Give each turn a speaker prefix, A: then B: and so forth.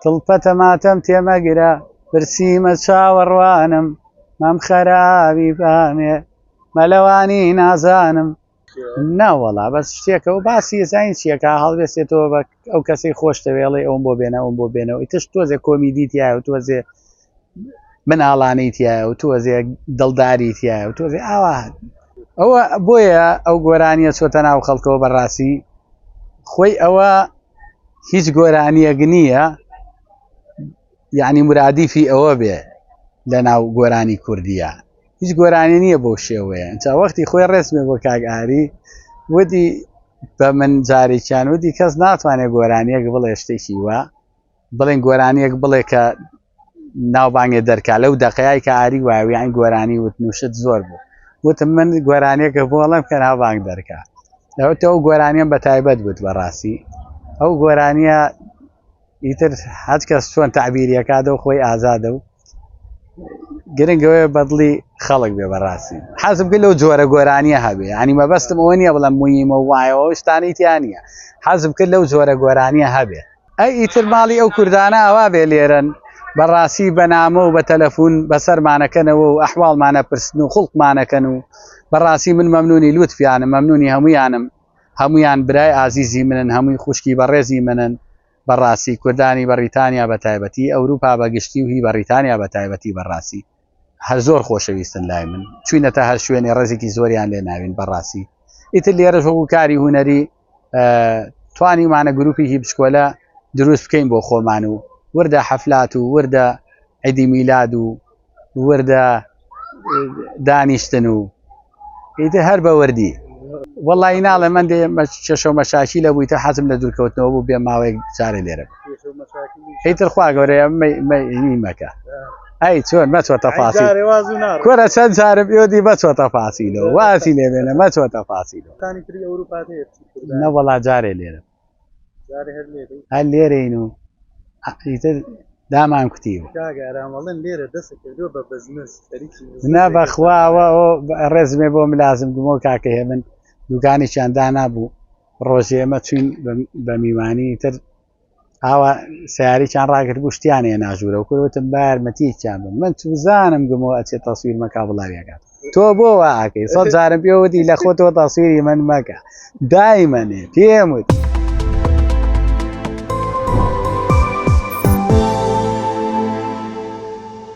A: تڵپە تەماتەم تێمەگرە پرسیمە چاوەڕوانم مەم خەراوی بامێ مەلەوانی نازانم ناوەڵا بەس شتێکە و باسی زین چیەکە هەڵبێسێتەوە بە ئەو کەسەی خۆش دەوێڵێ ئەوم بۆ بێنە ئەوم بۆ بێنەوە ئیتش تۆزێ کۆمیدی تایە و تۆزێ مناڵانەی تایە و تۆزێ دڵداری تایە و تۆزێ ئاوا ئەوە بۆیە ئەو گۆرانیە چۆتە ناو خەڵکەوە بەڕاستی خۆی ئەوە هیچ گۆرانیەک نییە یعنی مرادیفی ئەوە بێ لە ناو گۆرانی کوردیە هیچ گۆرانی نییە بۆ شێوەیە چا وەختی خۆی ڕێسمێ بۆ کاک ئاری وتی بە من جارێکیان وتی کەس ناتوانێت گۆرانیەک بڵێ شتێکی وا بڵێن گۆرانیەک بڵێ کە ناوبانگێ دەرکا لەو دەقەیای کە ئاری وایە یان گۆرانی وتن و شت زۆر بوو وتم من گۆرانیەکە بۆ ئەڵێم کە ناوبانگ دەرکا ئەوتە ئەو گۆرانیەم بە تایبەت بوت بەڕاستی ئەو گۆرانیە ئیتر هەچ کەس چۆن تعبیریەکاتەوە خۆی ئازادە و گرنگەوەی بەدڵی خەڵک بێ بەڕاستی حەزم کرد لەو جۆرە گۆرانیە هەبێ ینی مەبەستم ئەوە نییە بڵێم مویمە وایەوە شتانی تیا نییە حەزم کرد لەو جۆرە گۆرانیە هەبێ ئەی ئیتر ماڵی ئەو کوردانە ئاوا بێ لێرەن بەڕاستی بە نامە و بە تەلەفون بەسەرمانەکەنەوە و ئەحواڵمانە پرسن و خوڵقمانەکەن و بەڕاستی من مەمنونی لوتفیانم مەمنونی هەمویانم هەمویان برای ئازیزی منن هەمووی خوشکی بەڕێزی منن بەڕاستی کوردانی بەڕیتانیا بە تایبەتی ئەوروپا بە گشتی و هی بەڕیتانیا بە تایبەتی بەڕاستی هەر زۆر خۆشەویستن لای من چوینەتە هەر شوێنێ ڕێزێکی زۆریان لێ ناوین بەڕاستی ئیتر لێرەش وەکو کاری هونەری توانیمانە گروپێکی بچکۆلە دروست بکەین بۆ خۆمان و وردە حەفلات و وردە عیدی میلاد و وردە دانیشتن و ئیتر هەر بە وردی وەڵی ناڵێ من دێ کێشە و مەشاکی لە بوویتە حەزم لە دوورکەوتنەوە بوو بێ ماوەیەک جارێ لێرە ئیتر خوا گەورەیە مەکە ئەی چۆن مەچۆ تەفاسی کۆرە چەند جارم ئێودی مەچۆ تەفاسیلەوە واسی لێبێنە مەچۆ تەفاسیلەوە نەوەڵا جارێ لێرە هەر لێرەین و ئیتر دامان کوتی نا بەخوا ڕێزمێ بۆ ملازم گمۆ کاکە هێمن دوکانێکیان دانابوو ڕۆژێ ئێمە چوین بە میوانی تر ئاوا سیارێکیان ڕاگرت بوو شتیان هێنا ژوورەوە کورە وتم با یارمەتیەکیان بم من چوزانم گمۆ ئەچێ تەسویر مەکا بڵاویەکات تۆ بۆ وا ئەکەی سە جارم پێ وتی لە خۆتەوە تەسویری من مەکە دایمەنێ پێم وت.